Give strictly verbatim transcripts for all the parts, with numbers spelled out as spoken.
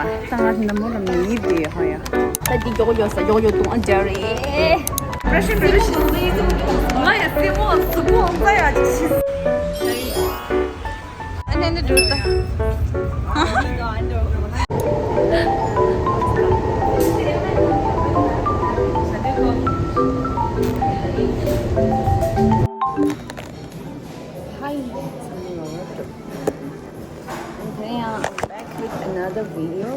ད་ང་ནམ་མོ་རང་ནས་ཡིབ་དེ་ཧ་ཡ། ད་འདི་མགྱོགས་མགྱོགས་ས་མགྱོགས་མགྱོགས་བཏུང་ཨ་འཇར་རེད། Russian Revolution ང་ཡ་སེ་མོ་སུ་གོ་ཨང་ཙ་ཡ་ཅི་ཤི། ཨ་ནེ་ནེ་འགྲོ་ད། Hi, and today I'm back with another video.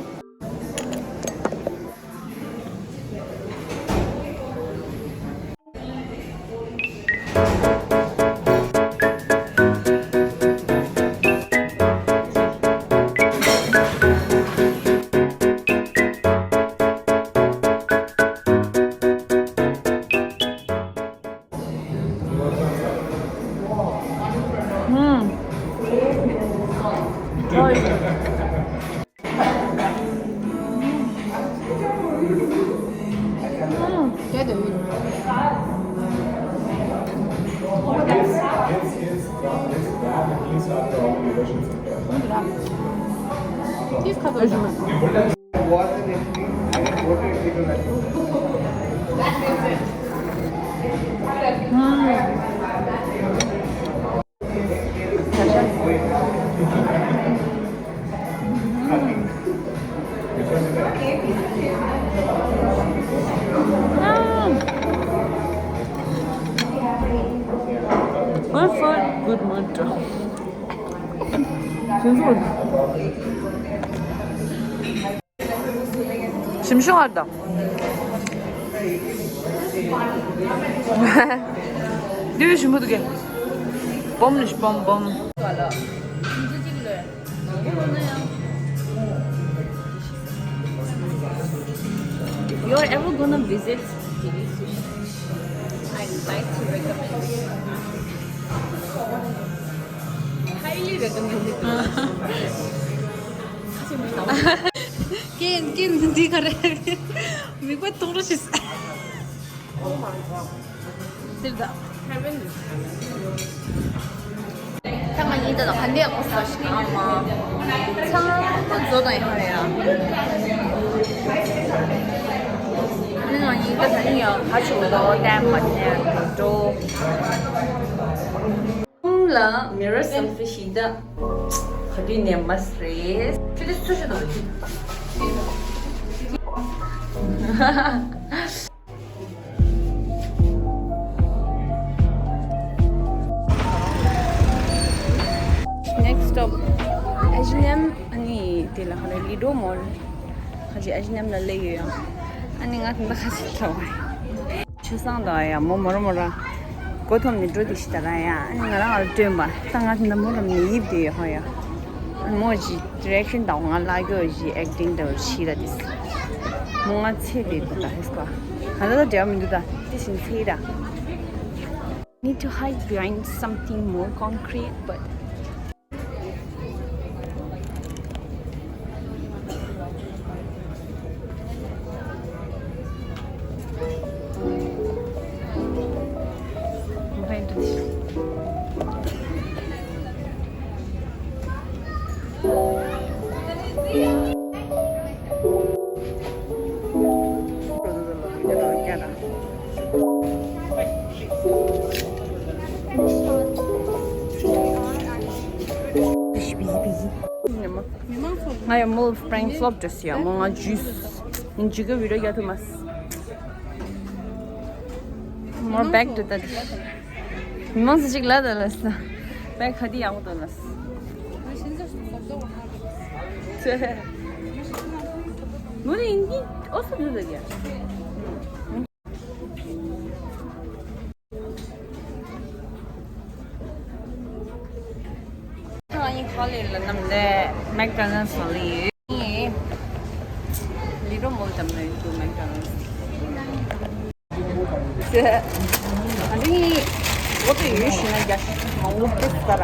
Good food, good mood. ཞིམ་ཤོས་ཨར་ད། འདི་ཞིམ་པོ་འདུག་གས། སྦོམ་ནི་སྦོམ་སྦོམ། You're ever gonna visit Delhi sushi? I like to recommend. Highly recommended. ཀིན་ཀིན་འདི་ག་རེ། མིག་པ་གཏོང་རོགས་ཞིག་ཟེར་ད། ད་ང་གཉིས་ད་ལ་ག་འདྲས་གོ་ས་ཞིག་ཨ་མ། ཚང་མ་བཟོ་དང་ཡོད་རེད་ཡ། ཨ་ནི་ང་གཉིས་ད་ད་ནི་ཡང་ག་ཆུ་ལོ་ལྡན་མ་ནས་འགྲོ། ཁོང་ལ་མི་རོ་སེལ་ཕི་ཞིག་ད་ག་དུས་ནས་མ་རེད། ཁྱོད་དེ་སུ་ཞིག་དང་། Next stop H and M. ཨ་ནི་དེ་ལ་ཧ་ལས་ལི་ཌོ་མོལ། ཁ་ཅིག་H and M ལ་སླེབས་ཡོད་ཡ། ཨ་ནི་ང་དེ་འདྲ་ཁ་ཅིག་ལྟ་བ། ཆུ་བཟང་དང་ཡ་མོ་མོ་ར་མོ་ར། མགོ་འཐོམ་ནས་འགྲོ་དེ་ཤི་ད་ར་ཡ། ཨ་ནི་ང་རང་ང་ལ་སྤྲོན་པ། ད་ང་དེ་འདྲ་མོ་ར་མི་ཡིབ་དེ་ཡོད་ཧ་ཡ། ཨ་ནི་མོ་ཅི་ཌི་རེག་ཤན་དང་ང་ལ་གོ་ཞིག་ཨེག་ཊིང་དང་ཤི་ར་དེ། མོ་ང་ཚེ་དེ་དུ་ད་ཧེ་སྐོ། ང་ད་ད་འབྲེལ་བ་མི་འདུག་ད་དེ་བཞིན་ཚེ་ར། Need to hide behind something more concrete, but ང་ཡང་མོལ་ཕྲེང་ཕོ་ལོབ་འདྲ་སི་ཡ་མོ། ང་ཇུས་ཡིན་ཇུས་གི་བི་ཌིའོ་རྒྱག་ཐུབ་མ་སོང་། མོར་བེག་ཏུ་ད་དེ། མི་མང་སུ་ཅིག་ལ་ད་ལ་ས། བེག་ག་དེ་ཡག་པོ་འདུག་ལ་ས། ཚེ། མོ་ནི་ཡིན་གྱི་ཨོ་སུ་འདུག་ད་གྱ། ཁ་ཉིན་ཁ་ལེ་ལ་ནམ་ལེ་མེག་ཌོ་ནལ་སི་ལ་ཡིན། ལི་རོ་མོལ་དམ་ལ་ཡིན་དུ་མེག་ཌོ་ནལ་སི། ཨ་ནི་འོ་དེ་ཡོད་ཤི་ན་རྒྱ་ཤི་མ་འོ་དེ་ས་ར།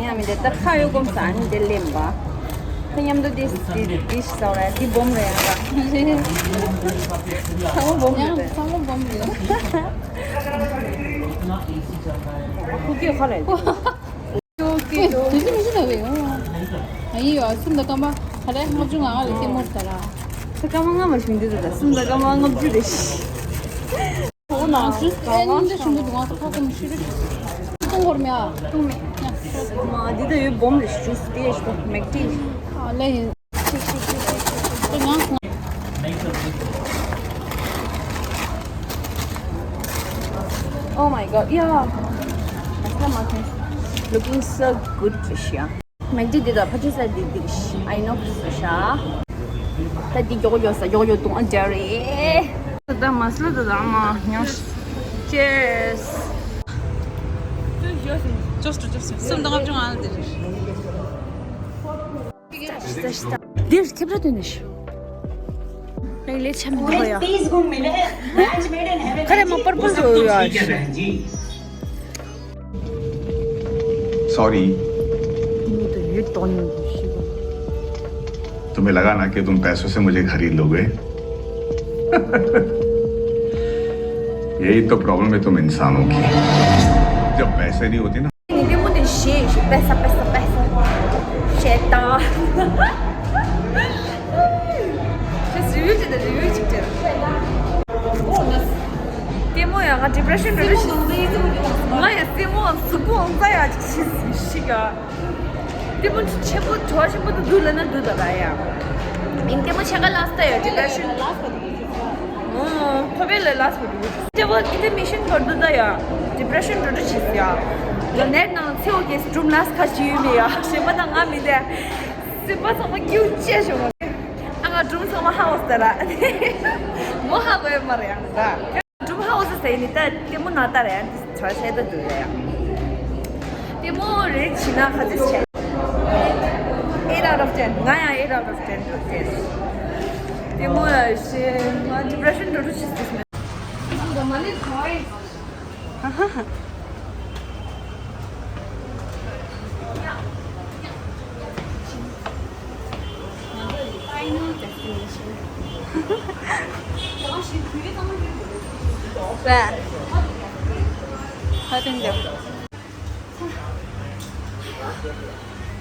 ཉམས་མི་དེ་ད་ཁ་ཡོད་གོམས་ས་ཨ་ནི་དེ་ལེན་པ། ཁ་མཉམ་དུ་དེ་དེ་དེ་ཤི་ས་ར་དེ་སྦོམ་རེད་ཨ་ར། ཚང་མ་སྦོམ་རེད། ཚང་མ་སྦོམ་རེད། ཁུ་ཁེ་ཁ་ལས། ཨེ། དེ་ཚོ་མི་ཤེས་ད་བས། ཨ་ཡི་ཡོ་སེམས་ད་སྐམ་པ། ག་རེ་ལྔ་བཅུ་ང་ལྔ་ལ་ལྟད་མོ་ལྟ་ར། ས་ཀ་མ་ལྔ་མ་བྱུང་འདི་ད་སུམ་ས་ཀ་མ་ལྔ་བཅུ་རེད། ཨོ་ན་ཇུས་ཨེ་ནི་འདི་བྱུང་འདུག་ང་ཚོ་ཁ་ཁོམ་ཤི་རུ་ཏུང་གོར་མེ་ཨ། ཏུང་མེ། མ་འདི་ད་ཡོད་བོམ་རེད་ཇུས་དེ་ཞུ་མེག་ཊི། ཨ་ལེ་ཡིན། ཏུང་ཡང་། Oh my god, yeah. Looking so good, Trisha. མེག་ཊི་འདི་དང་ཕ་ཆུ་ས་འདི་འདི་ཨའི་ནོག་སི་ཤ། ད་འདི་མགྱོགས་མགྱོགས་ས་མགྱོགས་མགྱོགས་བཏུང་ཨ་འདྲ་རེད། ད་མ་སི་ལ་ད་ད་མ་ཉོ། Cheers. Just, just. སུམ་དང་ལྔ་བཅུ་ང་ལ་འདི་རེད། འདིར་ཁྱེད་ར་དོན་ནི་ཞུ། ངའི་ལས་ཆམ་འདི་ཧོ་ཡ། ཁ་རེ་མ་པར་པར་རོ་ཡ། Sorry. तुम्हें लगा ना कि तुम पैसों से मुझे खरीद लोगे? यही तो प्रॉब्लम है तुम इंसानों की। जब पैसे नहीं होते ना। ནི་ལྟད་མོ་དེ་ཞེས་ཞེས་པེ་ས་པེ་ས་པེ་ས་ཞེས་ད། ཞེས་རི་བིའུ་བྱེད་དང་རི་བིའུ་ཅིག་བྱེད། ལྟད་མོ་ཡང་ང་ཌི་པི་རེ་ཤན་འདྲ་འདྲ་ཞིག་ང་ཡང་ལྟད་མོ་གཟུགས་པོ་ཨང་རྩ་ཡག་ཅིག་ཤི་ཤི་ག་ལྟད་མོ་ཆེན་པོ་བྲོ་བ་ཆེན་པོ་དུ་འདུག་ལ་ན་འདུག་ད་ད་ཡ། མིན་ལྟད་མོ་ཆེན་ག་ལ་སྟ་ཡ་ཌི་པི་རེ་ཤན། ཨོ། ཐོ་བེ་ལ་ལ་སི་པ་དུ། ཏེ་བོ་ཨི་ཏེ་མི་ཤན་བར་དུ་ད་ཡ། ཌི་པི་རེ་ཤན་འགྲོ་འགྲོ་བྱེད་ཡ། ཡང་ནེཊ་ནང་ཚེ་འོ་གེ་སི་སྒྲུང་ལ་ཁ་ཞིག་ཡོད་མེད་ཡ། ཞེས་པ་དང་ང་མི་དེ། སེམས་པ་ཚང་མ་སྐྱིད་ཅེས་བྱུང་བ། ཨ་ང་སྒྲུང་ཚང་མ་ཧ་འོ་ཟེར་ར། མོ་ཧ་གོ་ཡ་མ་རེད་ཡང་ད། སྒྲུང་ཧ་འོ་ཟེར་ཟེར་ནི་ད་ལྟད་མོ་ན་ད་རེད་ཡང་། ཚར་བཤད་ད་འདུག་ཡ། ལྟད་མོ་རེད་བྱས་ན་ག་ཚོད་བྱས། Eight out of ten. ང་ཡང་eight out of ten འགྲོ་ཐལ། ལྟད་མོ་ཞེ་ང་ཌི་པི་རེ་ཤན་འགྲོ་འགྲོ་བྱེད་ཟེར་མེད། Final destination. Where? How do you go?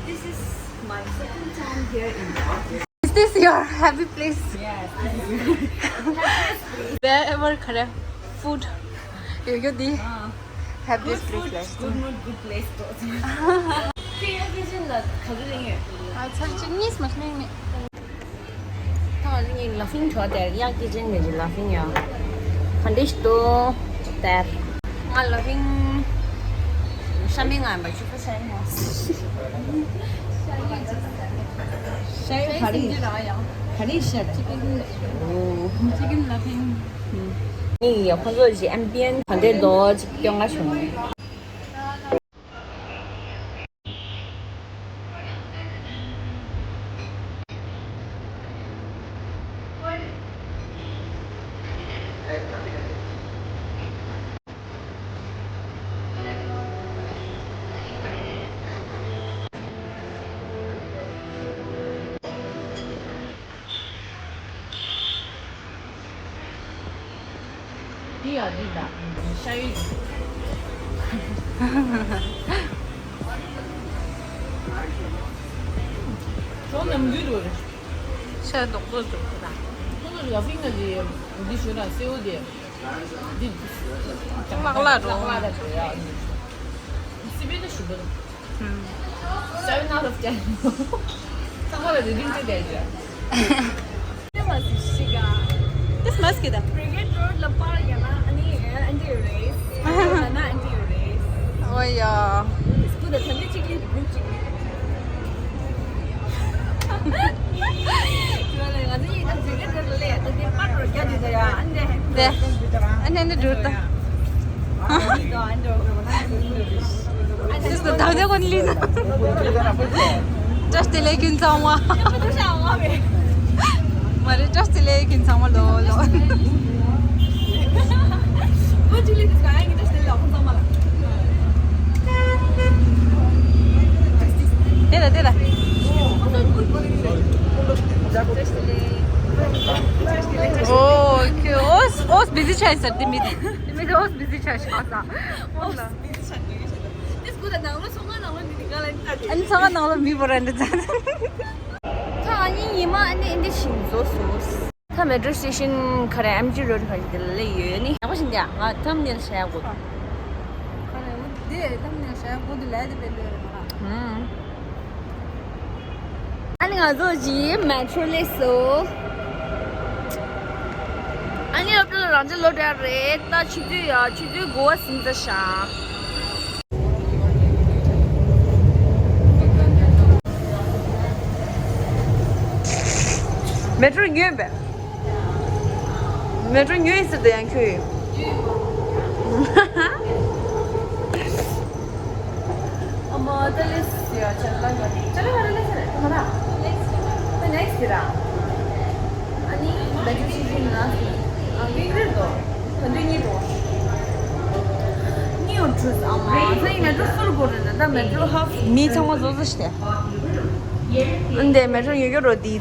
This is my second time here in Bangkok. Is this your happy place? Yes, this is my happiest place. Wherever correct food, you, you the Ah, happiest good place food, like good mood, good place. ཁྱེད་ཡང་ཁྱེད་ཅན་ལ་ག་ཚོད་ལེན་ཡོད། ཨ་ཚར་གཅིག་གཉིས་མ་ལེན་མེད། ད་ང་ཚོ་གཉིས་ལ་ཕིང་བྱོས་ཏེ་ཡག་སྐྱེ་ཅན་མེད་ཅིག་ལ་ཕིང་ཡ། ག་འདྲ་ཞིག་འདུག་ཅིག་ལྟར། ང་ལ་ཕིང་། ཤ་མེད་ང་ཡང་མ་ཞུ་ཁ་ཤ་ཡིན་ཧ། ཤ་ཡིན་ག་རེ། ག་རེ་ཤ་རེད། ཅི་ཀིན་ལ་ཕིང་། ནི་ཡ་ཁོང་ཚོ་ཅིག་ཨེམ་བི་ཡན་ག་འདྲ་འདུག་ཅིག་སྟོན་ག་བྱུང་། འདི་ཡ་འདི་ད་ཤ་ཡི། ཁྱོད་ནམ་རྒྱུན་འགྲོ་རེད། ཤ་རྡོག་རྡོག་འགྲོ་གི་ད། ཁྱོད་ལ་ཕིང་ན་འདི་འདི་ཞུ་ན་སེའུ་འདི། འདི་ལག་ལ་འགྲོ། ལག་ལ་འགྲོ་ཡ། སི་པན་ན་ཞུ་གི། Seven out of ten. ཚང་མ་ལ་རེ་ཌིང་ཅི་བསྡད་ཀྱི། This must be the Brigade Road ལ་པར་ཡ་ན་ཨ་ནི་ཨན་ཏི་ཡོད་རེད། ཨན་ཏི་ཡོད་རེད། ཨོ་ཡ། སྐུ་དང་ཐ་ནི་གཅིག་ལི་གུ་གཅིག་ལི། ང་ཚོ་ཡིན་ན་Brigade Road ལ་ལས་ད་དེ་པར་རོ་རྒྱ་དེ་ད་ཡ་ཨན་ཏི་དེ། ཨན་ཏི་འགྲོ་ད། This is the Dangdeo Gonli. Trust the lake in Sangwa. Mare trust the lake in Sangwa lo lo. Tera tera. Oh, okay. Os os busy chai sir, timid. Timid os busy chai shasa. Os busy chai. This good ནང་ལོ་ཚོང་ཁང་ནང་ལོ་མི་དེ་ག་ལ་ནི་ལྟ་དེ། ཨ་ནི་ཚོང་ཁང་ནང་ལོ་མི་བོ་ར་འདི་ཚ། ཁ་ ཨ་ནི་ཉི་མ་ཨ་ནི་འདི་བཞིན་རྫོགས་སོང་། ད་མེ་ཊོ་སི་ཊེ་ཤན་ག་རེ་ཨེམ་ཇི་རོཌ་ག་རེ་དེ་ལ་ཡོད་ནི། ཡག་པོ་ཞིག་འདི་ང་ཐམ་ནེལ་བྱ་ཡག་གོ། ག་རེ་འོ་འདི་ཐམ་ནེལ་བྱ་ཡག་གོ་འདི་ལས་དེ་སྤེལ་ལོས་རེད་མ་ལ། ཨ་ནི་ང་ཚོ་གཅིག་མེ་ཊོ་སླེབས་སོང་། ཨ་ནི་སློབ་གྲྭ་ལ་རང་ཅག་སློབ་གྲྭ་རེད། ད་ཆུ་ཚོད་ཡ་ཆུ་ཚོད་དགུ་པ་ཟིན་ཚར་ཤག། མེ་ཊོ་ཉོས་པས། མེ་ཊོ་ཉོས་ཟེར་དུ་ཡང་ཁྱོད། ཨ་མ་ད་ལེ་སི་ཡ་ཅ་ལ་ཡ་ཅ་ལ་ཧ་ར་ལེ་སི་རེད་ཁ་ར། ད་ནེག་སི་དེ་ར། ཨ་ནི་མེ་ཊོ་སི་ཊེ་ཤན་ན་ཨ་ཝིང་རེད་དོ། ད་དུས་གཉིས་དོ། གཉིས་ཡོད་འགྲོ་ཨ་མ་ས་ཡི་མེ་ཊོ་སུར་གོ་རེད་ད་མེ་ཊོ་ཧབ་མི་ཚང་མ་བཟོ་བཟོ་ཞིག་སྟེ། ཨ་འདི་མེ་ཊོ་ཉོ་རྒྱུ་རོ་དེ།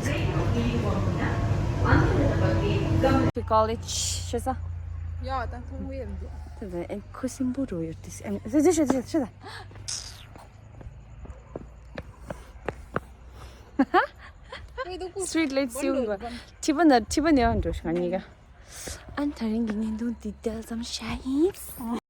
ཀོ་ལེཇ་ཤེས་ས། ཡ་ད་མཐོང་གི་ཡོད་འདུག་ད་ད་ཨེ་ཁུ་སིམ་པོ་རོ་ཡོད་དེ་ཨེ་ཟེ་ཟེ་ཤེས་ཤེས་ཤེས་ད། སུའིཊ་ལེཊ་སི་ཡུ། ཁྲི་པ་ན་ཁྲི་པ་ནས་འགྲོ་ཤག་གཉིས་ཀ། ཨན་ད་རིང་གི་བརྙན་ཐུང་འདི་དེ་ཙམ་བཞག་ཡིན།